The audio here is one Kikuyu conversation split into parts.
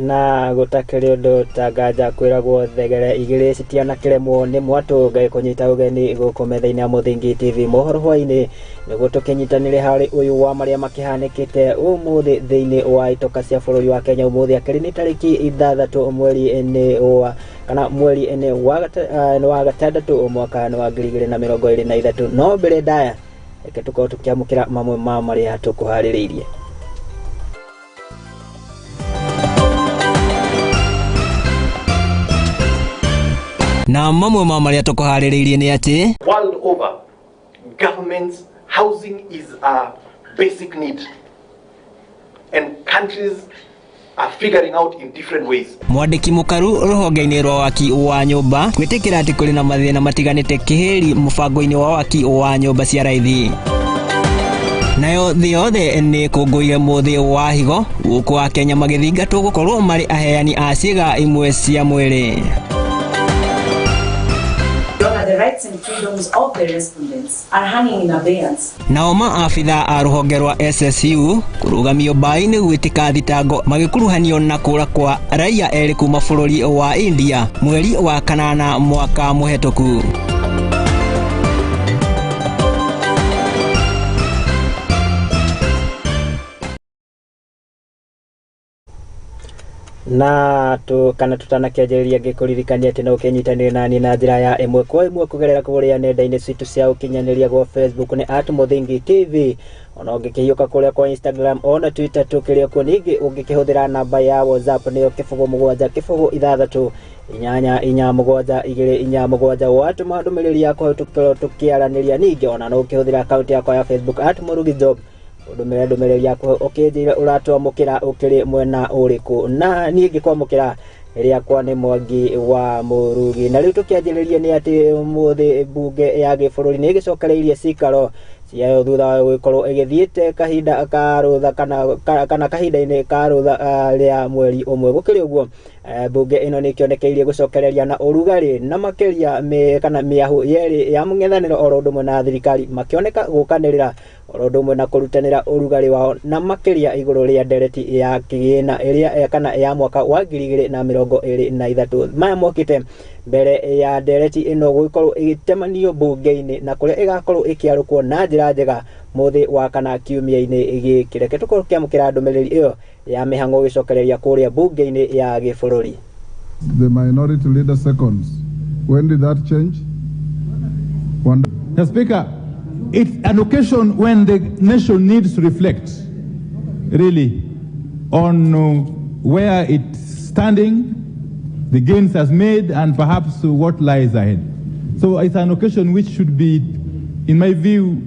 Na gũtakĩrĩ ũndũ ta nganja kwĩragwo thegere igĩrĩ citianakĩremwo nĩ mwatũ. Ngagĩkũnyita ũgeni gũkũ metha-inĩ ya Mũthingi TV mohoro hwainĩ, nĩguo tũkĩnyitanĩre harĩ ũyũ wa marĩa makĩhanĩkĩte ũmũthĩ thĩinĩ wa itoka cia bũrũri wa Kenya. Ũmũthĩ akĩrĩ nĩ tarĩki 6 mweri nĩ wa kana mweri nĩ wa gatandatũ mwaka nĩ wa 2023. No mbere ndaya reke tũkorwo tũkĩamũkĩra mamwe ma marĩa tũkũharĩrĩirie. Na mamwe ma marĩa tũkũharĩrĩirie nĩ atĩ World over, governments, housing is a basic need, and countries are figuring out in different ways. Mwandĩki mũkaru rũhonge-inĩ rwa waki wa nyũmba gwĩtĩkĩra atĩ kũrĩ na mathĩna matiganĩte kĩhĩri mũbango-inĩ wa waki wa nyũmba cia raithi. Nayo thĩ yothe nĩ kũngũire mũthĩ wa higo, gũkũ wa Kenya magĩthingatwo gũkorwo marĩ aheani a ciĩga imwe cia mwĩrĩ. The rights and freedoms of the respondents are hanging in abeyance. Nao maabitha a rũhonge rwa SSU kũrũgamio mbaĩ-inĩ gwĩtĩka thitango magĩkuruhanio na kũra kwa raia erĩ kuma bũrũri wa India mweri wa 8 mwaka mũhetũku. Na tu kana tutanakĩanjĩrĩria ngĩkũririkania atĩ no ũkĩnyitanĩre nani na njĩra ya ĩmwe kwa ĩmwe kũgerera kũrĩa nenda-inĩ citũ cia ũkinyanĩria gwa Facebook nĩ @Mũthingi TV, ona ũngĩkĩhiũka kũrĩa kwa Instagram ona Twitter tũkĩrĩ kuo. Ningĩ ũngĩkĩhũthĩra namba ya WhatsApp nĩyo 0 7 0 6 8 4 7 2 4 7, watũma ndũmĩrĩri yakwa tũkorwo tũkĩaranĩria. Ningĩ ona no ũkĩhũthĩra akaunti yakwa ya Facebook @Mũrugi Job, ũndũmĩre ndũmĩrĩri yaku ũkĩnjĩra ũratwamũkĩra ũkĩrĩ mwena ũrĩkũ, na niĩ ngĩkwamũkĩra rĩakwa nĩ Mwangi wa Mũrugi. Na rĩu tũkĩanjĩrĩria nĩ atĩ ũmũthĩ mbunge ya gĩbũrũri nĩ ĩgĩcokereirie cikaro ciayo thutha wa gũgĩkorwo ĩgĩthiĩte kahinda ka rũtha kana kahinda-inĩ ka rũtha rĩa mweri ũmwe. Gũkĩrĩ ũguo, mbunge ĩno nĩ ĩkĩonekeirie gũcokereria na ũrugarĩ na makĩria kana mĩahũ yerĩ ya mũng'ethanĩro oro ũndũ ũmwe na thirikari makĩoneka gũkanĩrĩra oro ũndũ ũmwe na kũrutanĩra ũrugarĩ wao na makĩria igũrũ rĩa ndereti ya kĩgĩna ĩrĩa kana ya mwaka wa 2023. Maya mokĩte mbere ya ndereti ĩno gũgĩkorwo ĩgĩtemanio mbunge-inĩ na kũrĩa ĩgakorwo ĩkĩarũkwo na njĩra njega mũthĩ wa kana kiumia-inĩ gĩkĩ. Reke tũkorwo tũkĩamũkĩra ndũmĩrĩri ĩyo ya mĩhang'o gĩcokereria kũrĩa mbunge-inĩ ya gĩbũrũri. The minority leader seconds. When did that change? One. Mr. Speaker, it's an occasion when the nation needs to reflect, really, on where it's standing, the gains has made, and perhaps what lies ahead. So it's an occasion which should be, in my view,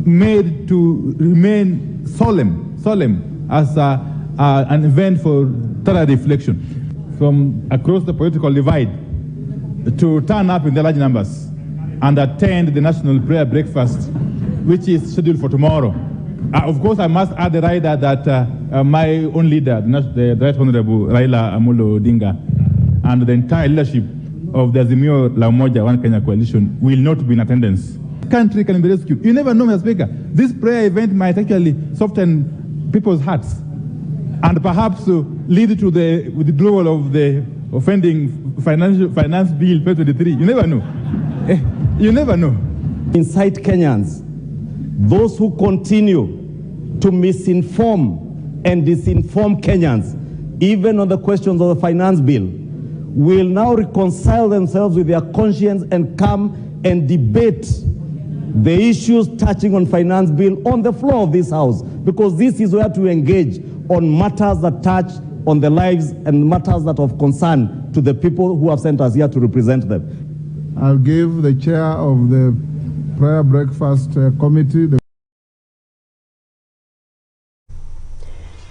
made to remain solemn as an event for thorough reflection from across the political divide to turn up in the large numbers and attend the national prayer breakfast, which is scheduled for tomorrow. Of course, I must add the rider that my own leader, the Right Honorable Raila Amolo Odinga, and the entire leadership of the Azimio La Umoja One Kenya coalition will not be in attendance. Country can be rescued. You never know, Mr. Speaker. This prayer event might actually soften people's hearts and perhaps lead to the withdrawal of the offending finance bill 2023. You never know. You never know. Incite Kenyans, those who continue to misinform and disinform Kenyans, even on the questions of the finance bill, will now reconcile themselves with their conscience and come and debate the issues touching on finance bill on the floor of this house, because this is where to engage on matters that touch on the lives and matters that of concern to the people who have sent us here to represent them. I'll give the chair of the prayer breakfast committee the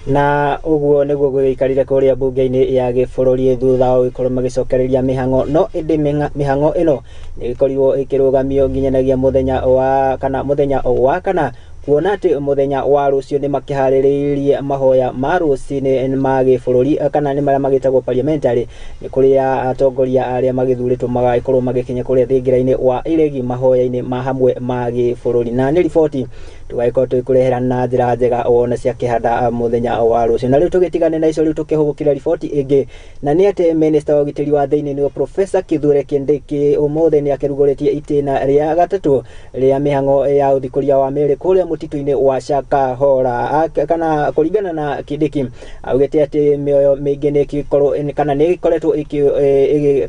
Na ũguo nĩguo gũgĩikarire kũrĩa mbunge-inĩ ya gĩbũrũri thutha wa gũgĩkorwo magĩcokereria mĩhang'o. No ĩndĩ mĩhang'o ĩno nĩ ĩgĩkorirwo ĩkĩrũgamio nginyanagia mũthenya wa kana mũthenya wa kana Kuona atĩ mũthenya wa rũciũ nĩ makĩharĩrĩirie mahoya ma rũcinĩ ma gĩbũrũri kana nĩ marĩa magĩtagwo parliamentary, nĩ kũrĩa atongoria arĩa magĩthurĩtwo magagĩkorwo magĩkinya kũrĩa thingira-inĩ wa iregi mahoya-inĩ ma hamwe ma gĩbũrũri. Na nĩ riboti tũgagĩkorwo tũgĩkũrehera na njĩra njega wona cia kĩhanda mũthenya wa rũciũ. Na rĩu tũgĩtigane na icio, rĩu tũkĩhũgũkĩra riboti ĩngĩ, na nĩ atĩ minister wa ũgitĩri wa thĩinĩ nĩwe Professor Kithure Kindiki ũmũthĩ nĩ akĩrugũrĩtie itĩna rĩa gatatũ rĩa mĩhang'o ya ũthikũria wa mĩĩrĩ kũrĩa mũtitũ-inĩ wa Shakahola. Kana kũringana na Kindiki, augĩte atĩ mĩoyo mĩingĩ nĩ ĩgĩkorwo kana nĩ ĩgĩkoretwo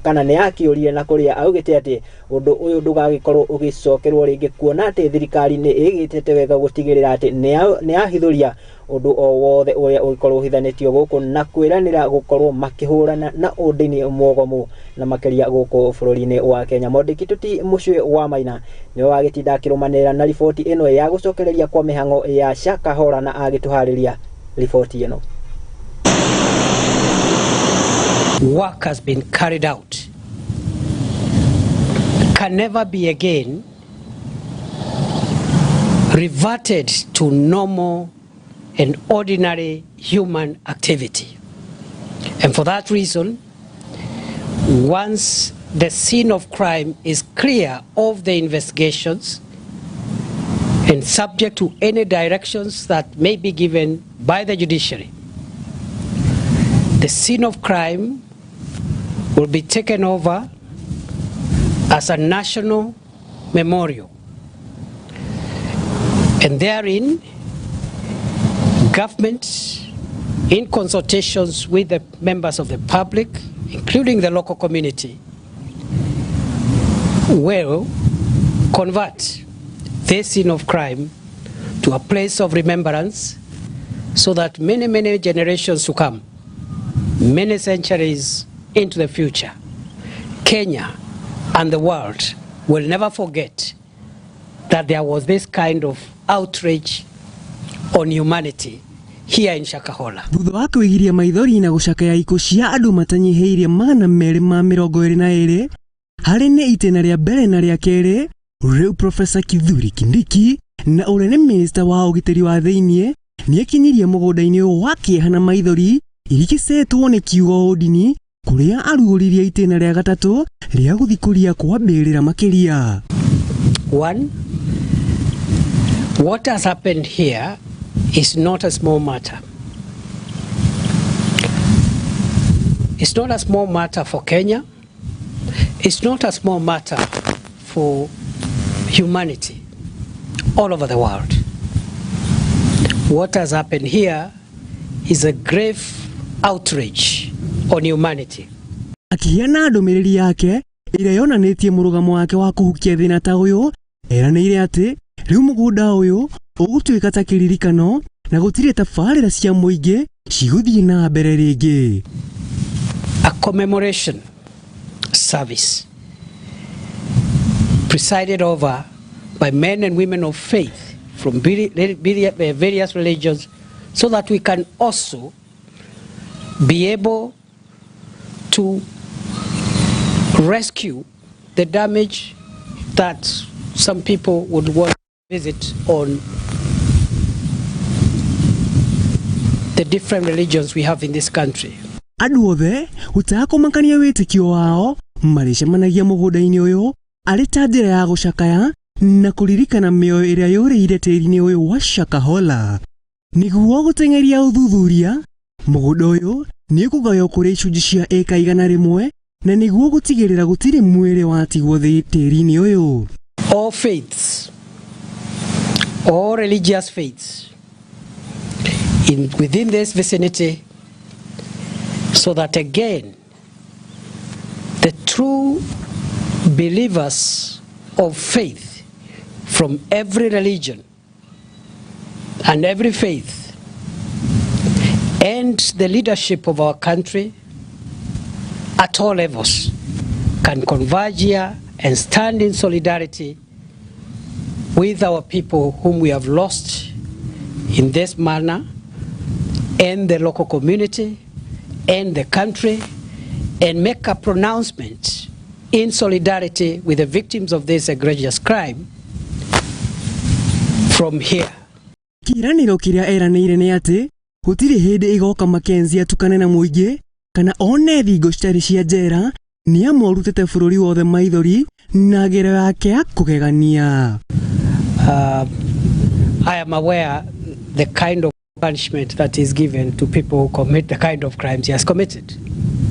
kana nĩ yakĩũrire, na kũrĩa augĩte atĩ ũndũ ũyũ ndũgagĩkorwo ũgĩcokerwo rĩngĩ, kuona atĩ thirikari nĩ ĩgĩtĩte wega gũtigĩrĩra atĩ nĩ yahithũria ũndũ o wothe ũrĩa ũgĩkorwo ũhithanĩtio gũkũ, na kwĩranĩra gũkorwo makĩhũrana na ũndini mwogomu na makĩria gũkũ bũrũri-inĩ wa Kenya. Mwandĩki Tuti Mũcwe wa Maina nĩwe wagĩtinda akĩrũmanĩrĩra na riboti ĩno ya gũcokereria kwa mĩhang'o ya Shakahola na agĩtũharĩria riboti ĩno. Work has been carried out can never be again reverted to normal and ordinary human activity. And for that reason, once the scene of crime is clear of the investigations and subject to any directions that may be given by the judiciary, the scene of crime will be taken over as a national memorial. And therein, government, in consultations with the members of the public, including the local community, will convert this scene of crime to a place of remembrance so that many, many generations to come, many centuries into the future, Kenya and the world will never forget that there was this kind of outrage on humanity here in Shakahola. Thutha wa kwĩgiria maithori na gũcakaya ikuũ cia andũ matanyihĩirie 222 harĩ nĩ itĩna rĩa mbere na rĩa kerĩ, rĩu Professor Kithure Kindiki na ũrĩa nĩ minista wa ũgitĩri wa thĩinĩ nĩekinyirie mũgũnda-inĩ ũyũ wa kĩeha na maithori irigicĩtwo nĩ kiugo ũndini, kũrĩa arugũririe itĩna rĩa gatatũ rĩa gũthikũria kwa mbĩrĩra makĩria. One, what has happened here is not a small matter. It's not a small matter for Kenya. It's not a small matter for humanity all over the world. What has happened here is a grave outrage on humanity. Akiheana ndũmĩrĩri yake ĩrĩa yonanĩtie mũrũgamo wake wa kũhukia thĩna ta ũyũ, eranĩire atĩ rĩu mũgũnda ũyũ ũgũtuĩka ta kĩririkano na gũtirĩ tabarĩra cia mũingĩ cigũthiĩ na mbere rĩngĩ. A commemoration service presided over by men and women of faith from various religions, so that we can also be able to rescue the damage that some people would want to visit on the different religions we have in this country. Andũ othe gũtakũmakania wĩtĩkio wao marĩcemanagia mũgũnda-inĩ ũyũ arĩ ta njĩra ya gũcakaya na kũririkana mĩoyo ĩrĩa yũrĩire tĩri-inĩ ũyũ wa Shakahola. Nĩguo gũteng'eria ũthuthuria, mũgũnda ũyũ nĩ ũkũgaywo kũrĩ icunjĩ cia ĩka 100 na nĩguo gũtigĩrĩra gũtirĩ mwĩrĩ watigwo tĩri-inĩ ũyũ. All faiths, all religious faiths within this vicinity, so that again the true believers of faith from every religion and every faith and the leadership of our country at all levels can converge here and stand in solidarity with our people whom we have lost in this manner, and the local community and the country, and make a pronouncement in solidarity with the victims of this egregious crime from here. Kĩĩranĩro kĩrĩa eranĩire nĩ atĩ gũtirĩ hĩndĩ ĩgoka Mackenzie atukane na mũingĩ kana one thingo citarĩ cia njera nĩ amu arutĩte bũrũri wothe maithori na ngero yake ya kũgegania. I am aware the kind of punishment that is given to people who commit the kind of crimes he has committed,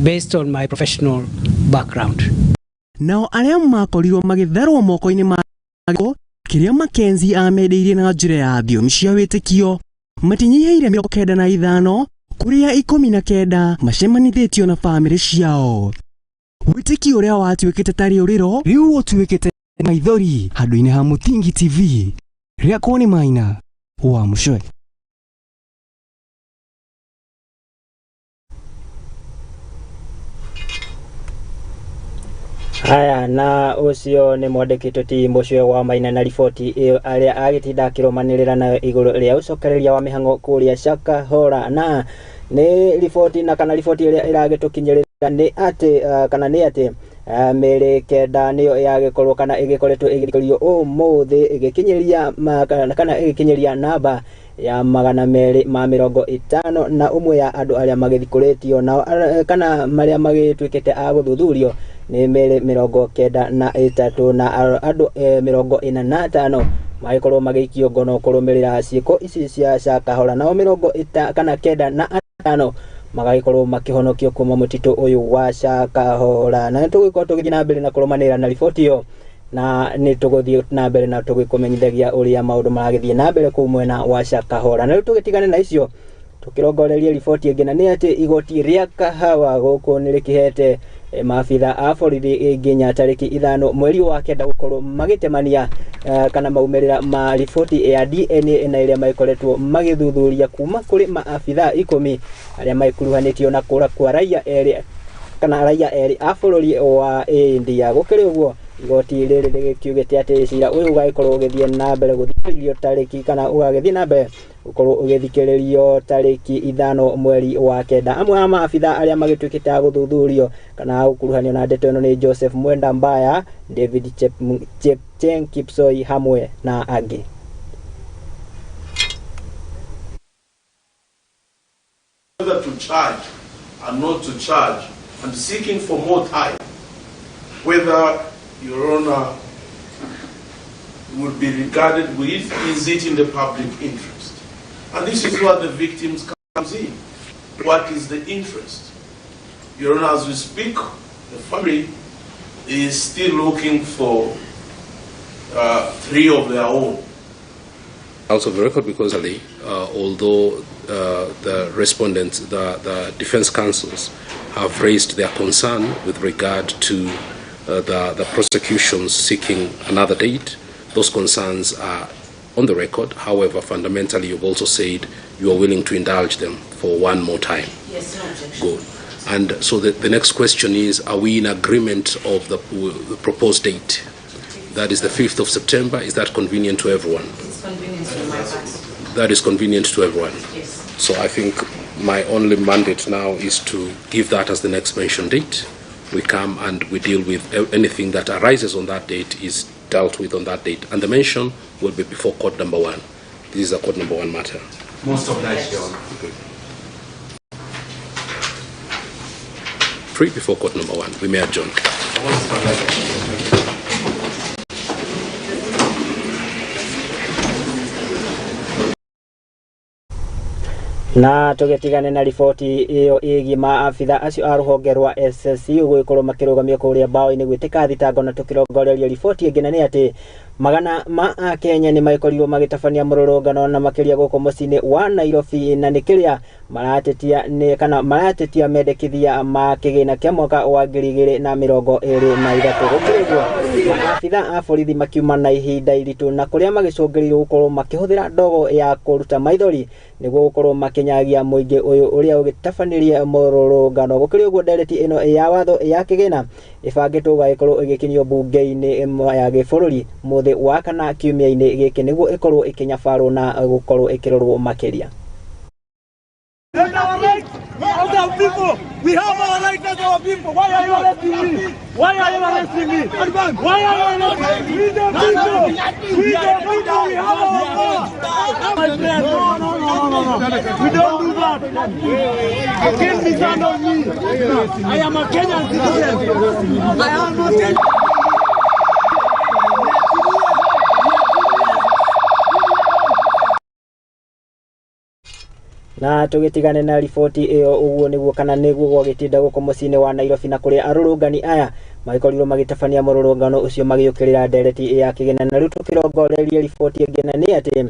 based on my professional background. Nao arĩa makorirwo magĩtharwo moko-inĩ ma kĩrĩa Mackenzie amendeirie na njĩra ya thiomi cia wĩtĩkio matinyihĩire 95 kũrĩa 19 macemanithĩtio na bamĩrĩ ciao. Wĩtĩkio ũrĩa watuĩkĩte ta rĩũrĩro rĩu ũtuĩkĩte maithori handũ-inĩ ha Mũthingi TV. Rĩakwo nĩ Maina wa Mũcwe. Haya, na ũcio nĩ mwandĩki ti mũcwe wa Maina na riboti ĩyo arĩa agĩtinda akĩrũmanĩrĩra nayo igũrũ rĩa ũcokereria wa mĩhang'o kũrĩa Shakahola. Na nĩ riboti na kana riboti ĩrĩa ĩragĩtũkinyĩrĩra nĩ atĩ kana nĩ atĩ mĩĩrĩ 9 nĩyo yagĩkorwo kana ĩgĩkoretwo ĩgĩthikĩrĩrio ũmũthĩ ĩgĩkinyĩria kana ĩgĩkinyĩria namba ya 251 ya andũ arĩa magĩthikũrĩtio nao kana marĩa magĩtuĩkĩte a gũthuthurio nĩ mĩĩrĩ 93 na andũ 45 magĩkorwo magĩikio ngono kũrũmĩrĩra ciĩko ici cia Shakahola, nao 95 magagĩkorwo makĩhonokio kuma mũtitũ ũyũ wa Shakahola. Na nĩtũgũgĩkorwo tũgĩthiĩ na mbere na kũrũmanĩrĩra na riboti ĩyo, na nĩtũgũthiĩ na mbere na tũgĩkũmenyithagia ũrĩa maũndũ maragĩthiĩ na mbere kũu mwena wa Shakahola. Na rĩu tũgĩtigane na icio tũkĩrongoreria riboti ĩngĩ, na nĩ atĩ igoti rĩa Kahawa gũkũ nĩ rĩkĩhete maabitha a borithi nginya tarĩki 5 mweri wa 9 gũkorwo magĩtemania kana maumĩrĩra ma riboti ya DNA na ĩrĩa magĩkoretwo magĩthuthuria kuma kũrĩ maabitha 10 arĩa magĩkuruhanĩtio na kũra kwa raia erĩ kana raia erĩ a bũrũri wa India. Gũkĩrĩ ũguo igoti rĩrĩ rĩgĩkiugĩte atĩ cira ũyũ ũgagĩkorwo ũgĩthiĩ na mbere gũthikĩrĩrio tarĩki kana ũgagĩthiĩ na mbere gũkorwo ũgĩthikĩrĩrio tarĩki 5 mweri wa 9. Amwe a maabitha arĩa magĩtuĩkĩte a gũthuthurio kana gũkuruhanio na ndeto ĩno nĩ Joseph Mwenda Mbaya, David Chepcheng Kipsoi hamwe na angĩ. Whether to charge and not to charge, and seeking for more time, whether Your Honor would be regarded with, is it in the public interest? And this is where the victims comes in. What is the interest? Your Honor, as we speak, the family is still looking for 3 of their own. Out of the record, because although the respondents, the defense counsels, have raised their concern with regard to the prosecution seeking another date, those concerns are on the record. However, fundamentally, you've also said you are willing to indulge them for one more time. Yes, no objection. Good. And so the next question is, are we in agreement of the proposed date? That is the 5th of September. Is that convenient to everyone? It's convenient to my part. That is convenient to everyone. Yes. So I think my only mandate now is to give that as the next mentioned date. We come and we deal with anything that arises on that date is dealt with on that date. And the mention will be before court number 1. This is a court number 1 matter. Most obliged, Your Honor. Okay. Free before court number 1. We may adjourn. Most obliged. Na tũgĩtigane na riboti ĩyo ĩgiĩ maabitha acio a rũhonge rwa SSC gũgĩkorwo makĩrũgamio kũrĩa mbaũ-inĩ gwĩtĩka thitango, na tũkĩrongoreria riboti ĩngĩ, na nĩ atĩ magana ma Akenya nĩ magĩkorirwo magĩtabania mũrũrũngano na makĩria gũkũ mũciĩ-inĩ wa Nairobi, na nĩ kĩrĩa maratetia nĩ kana maratetia mendekithia ma kĩgĩna kĩa mwaka wa 2023. Gũkĩrĩ ũguo maabitha a borithi makiuma na ihinda iritũ na kũrĩa magĩcũngĩrĩirio gũkorwo makĩhũthĩra ndogo ya kũruta maithori nĩguo gũkorwo makĩnyagia mũingĩ ũyũ ũrĩa ũgĩtabanirie mũrũrũngano. Gũkĩrĩ ũguo ndereti ĩno ya watho ya kĩgĩna ĩbangĩtwo gũgagĩkorwo ĩgĩkinyio mbunge-inĩ ya gĩbũrũri mũthĩ wa kana kiumia-inĩ gĩkĩ nĩguo ĩkorwo ĩkĩnyabarwo na gũkorwo ĩkĩrorwo makĩria. We are the people. We have our right as our people. Why are you arresting me? Why are you arresting me? Why are you arresting me? We the people. We the people. We have our power. My friend, no, no, no, no, no. We don't do that. You can't mishandle me. I am a Kenyan citizen. I am a Kenyan. Na tũgĩtigane na riboti ĩyo ũguo nĩguo kana nĩguo gwagĩtinda gũkũ mũciĩ-inĩ wa Nairobi na kũrĩa arũrũngani aya magĩkorirwo magĩtabania mũrũrũngano ũcio magĩũkĩrĩra ndereti ya kĩgĩna. Na rĩu tũkĩrongorerie riboti ĩngĩ na nĩ atĩ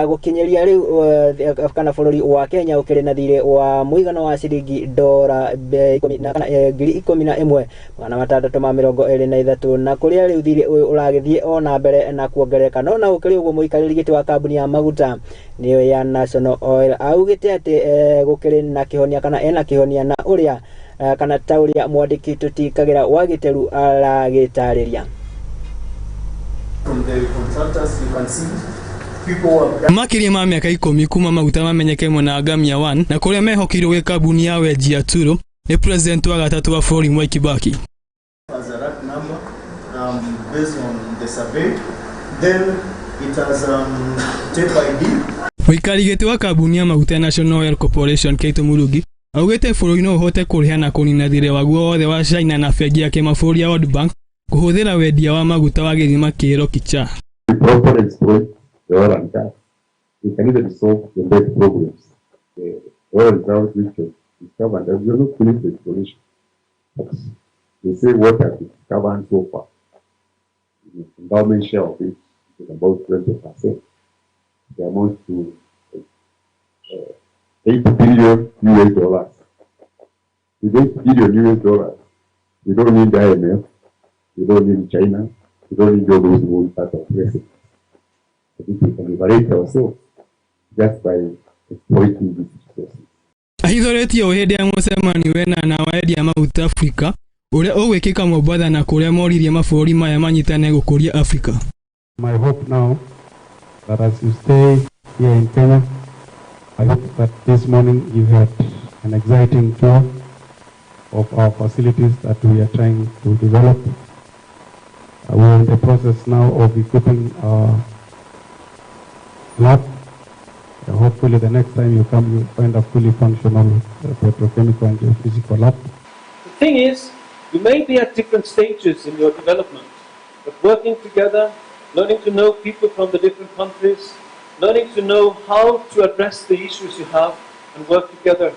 gũkinyĩria rĩu kana bũrũri wa Kenya ũkĩrĩ na thirĩ wa mũigana wa ciringi dora 11,623 na kũrĩa rĩu thirĩ ũyũ ũragĩthiĩ ona mbere na kuongerereka. No na gũkĩrĩ ũguo mũikarĩri gĩtĩ wa kambuni ya maguta nĩyo ya National Oil augĩte atĩ gũkĩrĩ na kĩhonia kana ena kĩhonia na ũrĩa kana ta ũrĩa mwandĩki Tũtikagira wa Gĩteru aragĩtarĩria. From the consultants you can see Makĩria ma mĩaka 10 kuma maguta mamenyeke mwena wa Ngamia 1 na kũrĩa mehokirwo gwĩ kambuni ya wenji ya Turo nĩ president wa gatatũ wa bũrũri Mwai Kibaki. As a rack number based on the survey, then it has tape ID. Mũikari gĩtĩ wa kambuni ya maguta ya National Oil Corporation Keito Murugi augĩte bũrũri no ũhote kũrĩha na kũnina thirĩ waguo wothe wa China na bengi ya kĩmabũrũri ya World Bank kũhũthĩra wendia wa maguta wa gĩthima kĩero Kichaa. The oil and gas, we can even solve the debt problems. The oil reserves which was discovered, and we have not finished the exploration. But they say what has been discovered so far, the endowment share of it is about 20%. The amount to $8 billion US. With $8 billion US, we don't need the IMF, we don't need China, we don't need all those who part of president. I think we can liberate ourselves just by exploiting these resources. Ahithoretie o hĩndĩ ya mũcemanio wena na wendia maguta Afrika ũrĩa ũgwĩkĩka Mombatha na kũrĩa moririe mabũrũri maya manyitane gũkũria Afrika. My hope now that as you stay here in Kenya, I hope that this morning you had an exciting tour of our facilities that we are trying to develop. We are in the process now of equipping our lab. Hopefully the next time you come, you'll find a fully functional petrochemical and geophysical lab. The thing is, you may be at different stages in your development, but working together, learning to know people from the different countries, learning to know how to address the issues you have and work together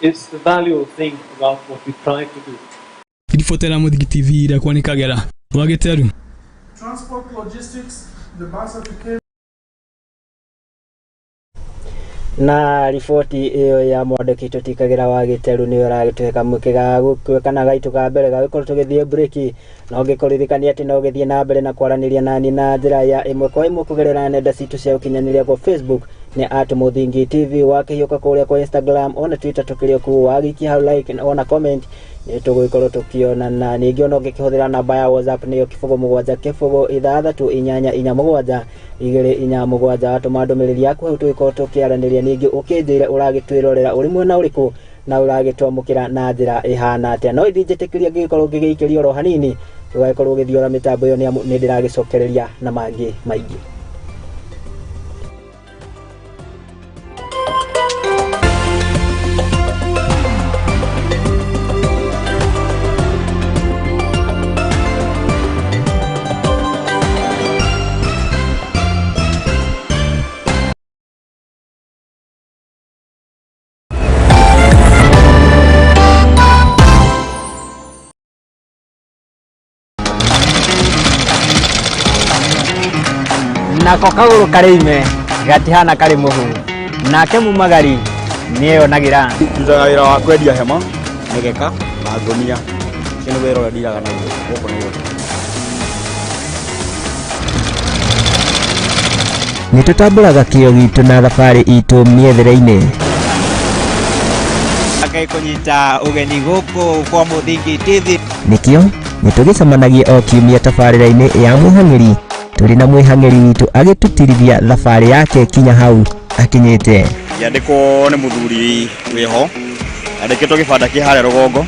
is the valuable thing about what we try to do. Ribotera Mũthingi TV ira kwa Kagera wa Gĩteru. Transport logistics, the bus application. Na riboti iyo ya mwandĩki Tũtikagira wa Gĩteru nĩyo ĩragĩtũhe kamweke ga kana gaitũ ka mbere ga gũkorwo tũgĩthiĩ break. No ngĩkũririkania atĩ no ũgĩthiĩ na mbere na kwaranĩria nani na njĩra ya ĩmwe kwa ĩmwe kũgerera nenda citũ cia ũkinyanĩria kwa Facebook nĩ @Mũthingi TV, wakĩhiũka kũrĩa kwa Instagram ona Twitter tũkĩrĩ kuo, wagĩikia hau like ona comment nĩ tũgũgĩkorwo tũkĩonana. Ningĩ ona ũngĩkĩhũthĩra namba ya WhatsApp nĩyo 0 7 0 6 8 8 7 2 4 7, watũma ndũmĩrĩri yaku hau tũgĩkorwo tũkĩaranĩria. Ningĩ ũkĩnjĩre ũragĩtwĩrorera ũrĩ mwena ũrĩkũ na ũragĩtwamũkĩra na njĩra ĩhana atĩa. No ithiĩ njĩtĩkĩria ngĩgĩkorwo ngĩgĩikĩria oro hanini tũgagĩkorwo ũgĩthiora mĩtambo ĩyo nĩ ndĩragĩcokereria na mangĩ maingĩ. Nako kagũrũ karĩ ime gatihana karĩ mũhu, nake mumagari nĩeyonagĩra. Ndutaga wĩra wa kwendia hema, mĩgeka na ngũnia. Ũcio nĩ wĩra ũrĩa ndiraga naguo gũkũ Nairobi. Nĩ tũtambũraga kĩo gitũ na thabarĩ itũ mĩethere-inĩ. Ngai kũnyita ũgeni gũkũ kwa Mũthingi TV. Nĩkĩo nĩ tũgĩcemanagia o kiumia tabarĩra-inĩ ya mwĩhang'ĩri tũrĩ na mwĩhang'ĩri witũ agĩtũtirithia thabarĩ yake kinya hau akinyĩte. Ngĩandĩkwo nĩ mũthuri wĩho Yandĩkĩtwo gĩbanda kĩ harĩa rũgongo.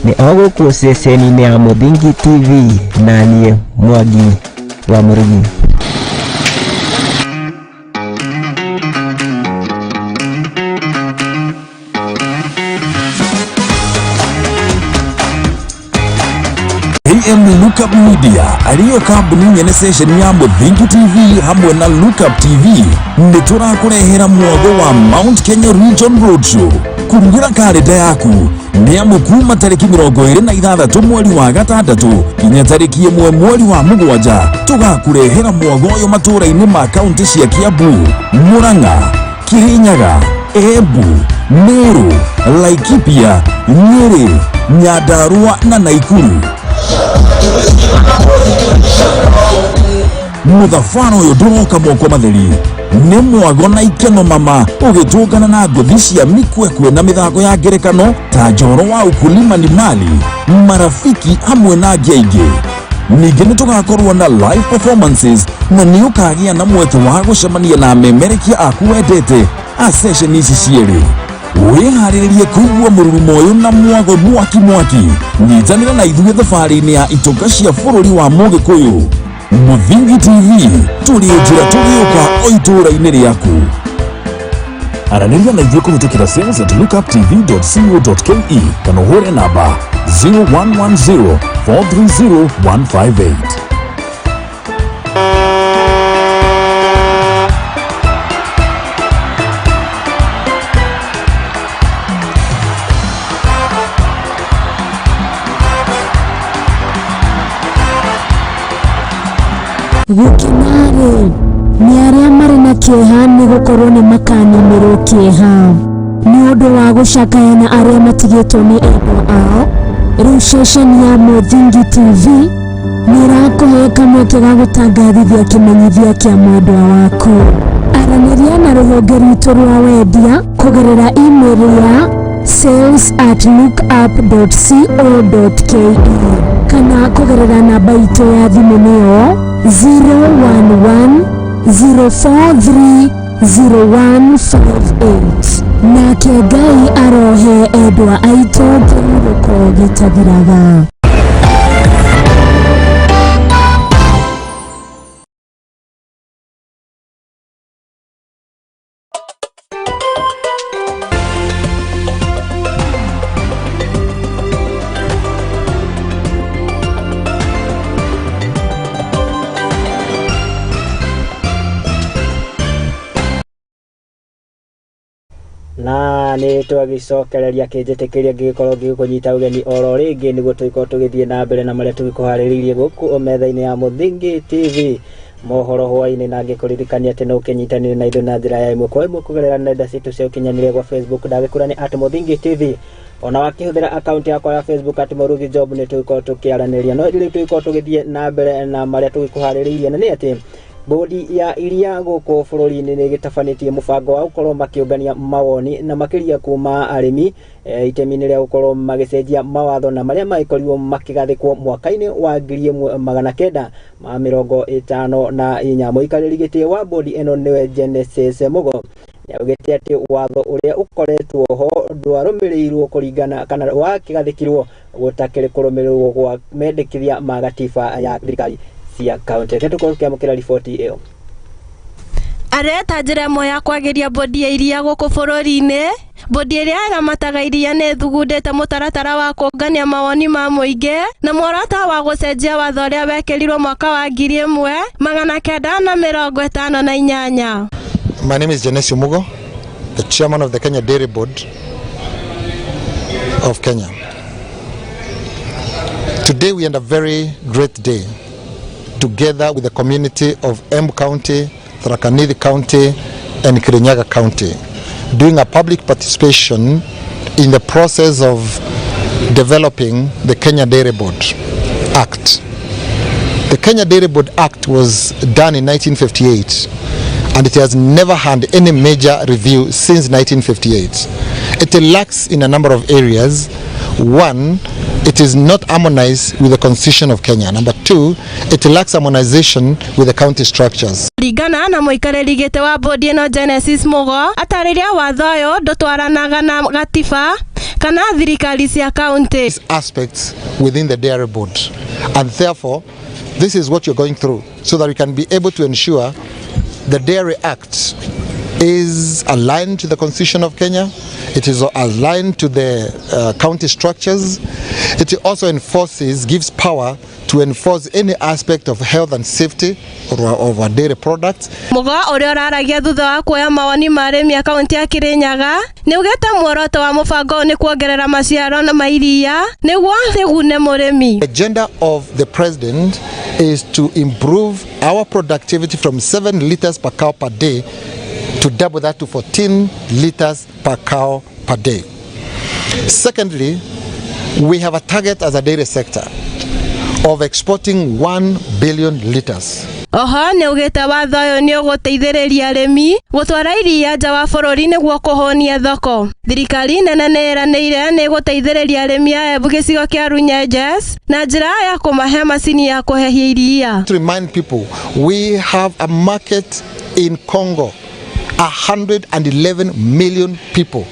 Nĩ o gũkũ ceceni-inĩ ya Mũthingi TV na niĩ Mwangi wa Mũrĩmi. AM Lookup Media ariyo kambuni nyene station ya Muthingi TV hamwe na Lookup TV nĩ tũrakũrehera mwago wa Mount Kenya Region Roadshow. Kurugĩra karenda yaku nĩ amu kuma tarĩki 26 mweri wa gatandatũ nginya tarĩki 1 mweri wa 7 tũgakũrehera mwago ũyũ matũũra-inĩ ma kaunti cia Kiambu, Murang'a, Kirinyaga, Embu, Meru, Laikipia, Nyeri, Nyandarua na Naikuru. Mũthabara ũyũ ndũroka moko matheri nĩ mwago na ikeno mama ũgĩtũngana na ngũthi cia mikwekwe na mĩthako ya ngerekano ta njoro wa ukulima ni mali, marafiki hamwe na angĩ aingĩ. Ningĩ nĩ tũgakorwo na live performances na nĩ ũkagĩa na mweke wa gũcemania na amemerekia aku wendete a session ici cierĩ. Wĩharĩrĩrie kũigua mũrurumo ũyũ na mwago mwaki mwaki. Nyitanĩra na ithuĩ thabarĩ-inĩ ya itonga cia bũrũri wa Mũgĩkũyũ. Muthingi TV tũrĩ njĩra tũgĩũka o itũũra-inĩ rĩaku. Aranĩria na ithuĩ kũhĩtũkĩra sales at lookuptv.co.ke kana ũhũre namba 0110 430 158. Gũkena-rĩ, nĩ arĩa marĩ na kĩeha nĩ gũkorwo nĩ makaninĩrwo kĩeha. Nĩ ũndũ wa gũcakaya na arĩa matigĩtwo nĩ endwa ao, rĩu ceceni ya Mũthingi TV nĩ ĩrakũhe kamweke ga gũtangathithia kĩmenyithia kĩa mwendwa waku. Aranĩria na rũhonge rwitũ rwa wendia kũgerera email ya sales@lookup.co.ke kana kũgerera namba itũ ya thimũ nĩyo 011 043 0158. Nake Ngai arohe endwa aitũ kĩhurũko gĩtathiraga. Na nĩ twagĩcokereria kĩnjĩtĩkĩria ngĩgĩkorwo ngĩgĩkũnyita ũgeni oro rĩngĩ nĩguo tũgĩkorwo tũgĩthiĩ na mbere na marĩa tũgĩkũharĩrĩirie gũkũ metha-inĩ ya Mũthingi TV mohoro hwaĩ-inĩ, na ngĩkũririkania atĩ no ũkĩnyitanĩre na ithuĩ na njĩra ya ĩmwe kwa ĩmwe kũgerera nenda citũ cia ũkinyanĩria gwa Facebook ndagĩkũra nĩ at Mũthingi TV, ona wakĩhũthĩra akaunti yakwa ya Facebook at Mũrugi Job nĩ tũgĩkorwo tũkĩaranĩria. No rĩu tũgĩkorwo tũgĩthiĩ na mbere na marĩa tũgĩkũharĩrĩirie, na nĩ atĩ bodi ya iria gũkũ bũrũri-inĩ nĩ ĩgĩtabanĩtie mũbango wa gũkorwo makĩũngania mawoni na makĩria kuma arĩmi itemi-inĩ rĩa gũkorwo magĩcenjia mawatho na marĩa magĩkorirwo makĩgathĩkwo mwaka-inĩ wa 1954. Mũikarĩri gĩtĩ wa bodi ĩno nĩwe Genesis Mugo nĩaugĩte atĩ watho ũrĩa ũkoretwo ho ndwarũmĩrĩirwo kũringana kana wakĩgathĩkirwo gũtakĩrĩ kũrũmĩrĩrwo gwa mendekithia ma gatiba ya thirikari cia kaunti. Reke tũkorwo tũkĩamũkĩra riboti ĩyo. Areta njĩra ĩmwe ya kwagĩria bodi ya iria gũkũ bũrũri-inĩ. Bodi ĩrĩa ĩramataga iria nĩ ĩthugundĩte mũtaratara wa kũngania mawoni ma mũingĩ na muoroto wa gũcenjia watho ũrĩa wekĩrirwo mwaka wa 1958. My name is Genesio Mugo, the chairman of the Kenya Dairy Board of Kenya. Today we had a very great day together with the community of Embu County, Tharaka Nithi County and Kirinyaga County, doing a public participation in the process of developing the Kenya Dairy Board Act. The Kenya Dairy Board Act was done in 1958 and it has never had any major review since 1958. It lacks in a number of areas. One, it is not harmonized with the Constitution of Kenya. Number two, it lacks harmonization with the county structures. Ringana na mũikarĩri gĩtĩ wa bodi ĩno Genesis Mugo atarĩria watho ũyũ ndũtwaranaga na gatiba Kana thirikari cia kaunti. Aspects within the dairy board, and therefore this is what you're going through so that we can be able to ensure the Dairy Act is aligned to the Constitution of Kenya, it is aligned to the county structures, it also enforces, gives power to enforce any aspect of health and safety of our dairy products. Mugo uria uraragia thutha wa kuoya mawoni ma arimi a kaunti ya Kirinyaga ni ugete muoroto wa mubango ni kuongerera maciaro na mairia niguo rigune murimi. The agenda of the president is to improve our productivity from 7 liters per cow per day to double that to 14 liters per cow per day. Secondly, we have a target as a dairy sector of exporting 1 billion liters. Oho nĩ ugĩte watho ũyũ nĩ ũgũteithĩrĩria arĩmi gũtwara iria nja wa bũrũri nĩguo kũhũnia thoko. Thirikari nene nĩ ĩranĩire nĩ ĩgũteithĩrĩria arĩmi a Embu gĩcigo kĩa Runyenjes na njĩra ya kũmahe macini ya kũhehia iria. To remind people, we have a market in Congo, 111 million people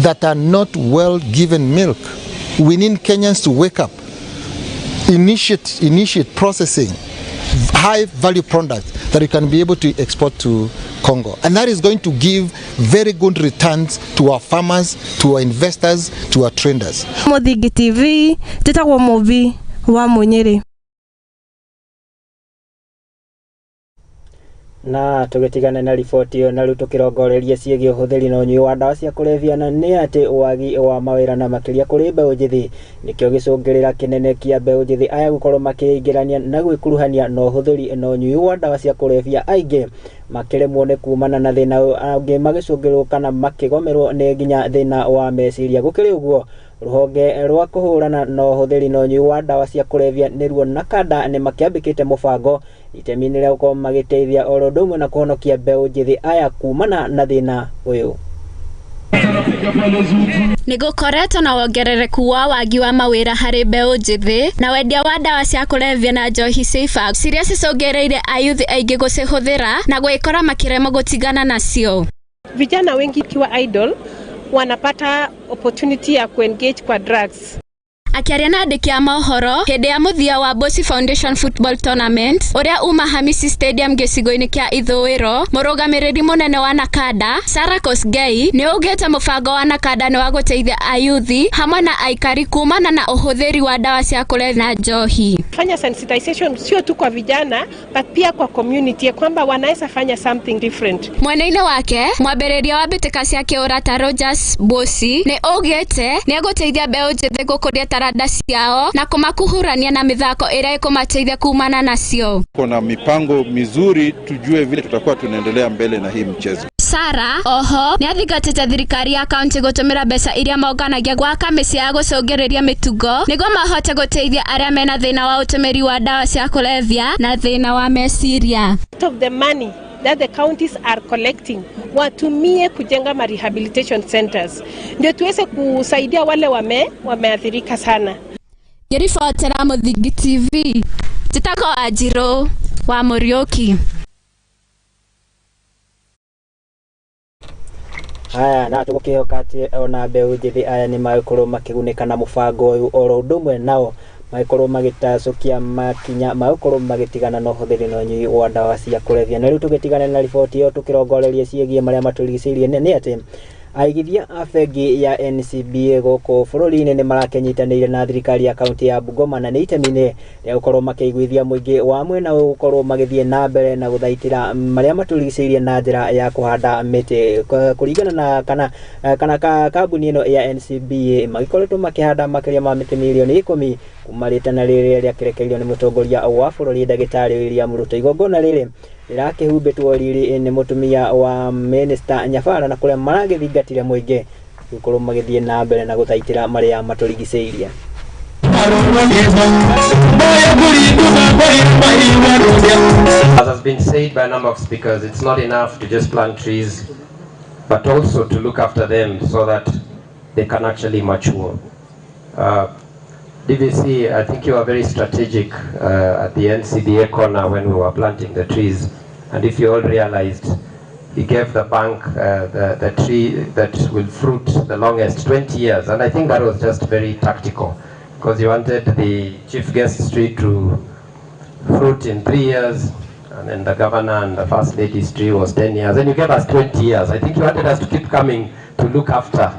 that are not well given milk. We need Kenyans to wake up, initiate processing high value products that we can be able to export to Congo, and that is going to give very good returns to our farmers, to our investors, to our traders. Muthingi TV, njĩtagwo Mũmbi wa Munyĩrĩ. Na tugitigane na riboti ĩyo na rĩu tũkĩrongoreria ciĩgiĩ ũhũthĩri na ũnyui wa ndawa cia kũrebia, na nĩ atĩ wagi wa mawĩra na makĩria kũrĩ mbeũ njĩthĩ nĩkĩo gĩcũngĩrĩra kĩnene kĩa mbeũ njĩthĩ aya gũkorwo makĩingĩrania na gwĩkuruhania na ũhũthĩri na ũnyui wa ndawa cia kũrebia, aingĩ makĩremwo nĩ kumana na thĩna ũyũ, angĩ magĩcũngĩrĩrwo kana makĩgomerwo nĩ nginya thĩna wa meciria. Gũkĩrĩ ũguo, rũhonge rwa kũhũrana na ũhũthĩri na ũnyui wa ndawa cia kũrebia nĩruo NACADA nĩ makĩambĩkĩte mũbango itemi-inĩ rĩa gũkorwo magĩteithia oro ũndũ ũmwe na kũhonokia mbeũ njĩthĩ aya kumana na thĩna ũyũ. Nĩ gũkoretwo na wongerereku wa wagi wa mawĩra harĩ mbeũ njĩthĩ na wendia wa ndawa cia kũrebia na njohi cia ibango ciria cicũngĩrĩirie ayuthi aingĩ gũcihũthĩra na gwĩkora makĩremwo gũtigana nacio. Vijana wengi kiwa idle wanapata opportunity ya kuengage kwa drugs. Akiaria na andĩki a mohoro hĩndĩ ya mũthia wa Bosi Foundation Football Tournament ũrĩa uma Hamisi Stadium gĩcigo-inĩ kĩa Ithũĩro, mũrũgamĩrĩri mũnene wa NACADA Sarah Kosgei nĩ augĩte mũbango wa NACADA nĩ wa gũteithia ayuthi hamwe na aikari kumana na ũhũthĩri wa ndawa cia kũrebia na njohi. Fanya sensitization sio tu kwa vijana but pia kwa community kwamba wanaweza fanya something different. Mwena-inĩ wake mwambĩrĩria wa mbĩtĩka cia kĩũrata Rogers Bosi nĩ augĩte nĩ egũteithia mbeũ njĩthĩ gũkũria taranda ciao na kumakuhurania na mithako ĩrĩa ĩkũmateithia kumana nacio. Kuna mipango mizuri, tujue vile tutakuwa tunaendelea mbele na hii mchezo. Sara oho nĩ athingatĩte thirikari ya kaunti gũtũmĩra mbeca iria monganagia gwaka mĩciĩ ya gũcũngĩrĩria mĩtugo nĩguo mahote gũteithia arĩa mena thĩna wa ũtũmĩri wa ndawa cia kũrebia na thĩna wa meciria. Of the money that the counties are collecting watumie kujenga ma rehabilitation centers ndio tuweze kusaidia wale wameathirika sana. Ngĩribotera Muthingi TV, njĩtagwo Wanjirũ wa Mũriũki. Haya, na tũgũkĩhoka atĩ ona mbeũ njĩthĩ aya nĩ magũkorwo makĩgunĩka na mũbango ũyũ oro ũndũ ũmwe nao magĩkorwo magĩtacũkia makinya magũkorwo magĩtigana na ũhũthĩri na ũnyui wa ndawa cia kũrebia. Na rĩu tũgĩtigane na riboti ĩyo tũkĩrongoreria ciĩgiĩ marĩa matũrigicĩirie nĩ atĩ aigithia a bengi ya NCBA gũkũ bũrũri-inĩ nĩ marakĩnyitanĩire na thirikari ya kaunti ya Bungoma na nĩ itemi-inĩ rĩa gũkorwo makĩiguithia mũingĩ wa mwena ũyũ gũkorwo magĩthiĩ na mbere na gũthaitĩra marĩa matũrigicĩirie na njĩra ya kũhanda mĩtĩ. Kũringana na kana kambuni ĩno ya NCBA magĩkoretwo makĩhanda makĩria ma mĩtĩ mirioni 10 kuma rĩtana rĩrĩa rĩakĩrekereirio nĩ mũtongoria wa bũrũri ndagĩtarĩ William Ruto. Igongona rĩrĩ rĩrakĩhumbĩtwo riri nĩ mũtumia wa Minister Nyabara na kũrĩa maragĩthingatire mũingĩ gũkorwo magĩthiĩ na mbere na gũthaitĩra marĩa matũrigicĩirie. As has been said by a number of speakers, it's not enough to just plant trees, but also to look after them so that they can actually mature. DVC, I think you are very strategic at the NCBA corner when we were planting the trees. And if you all realized, He gave the bank the tree that will fruit the longest, 20 years. And I think that was just very tactical, because he wanted the chief guest tree to fruit in 3 years, and then the governor and the first lady's tree was 10 years. And you gave us 20 years. I think you wanted us to keep coming to look after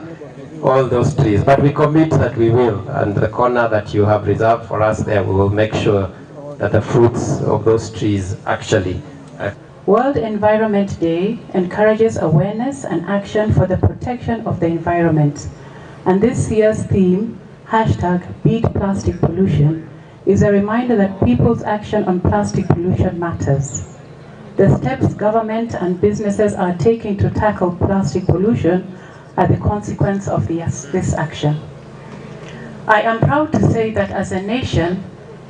all those trees. But we commit that we will, and the corner that you have reserved for us there, we will make sure that the fruits of those trees actually. World Environment Day encourages awareness and action for the protection of the environment. And this year's theme, #BeatPlasticPollution, is a reminder that people's action on plastic pollution matters. The steps government and businesses are taking to tackle plastic pollution are the consequence of this action. I am proud to say that as a nation,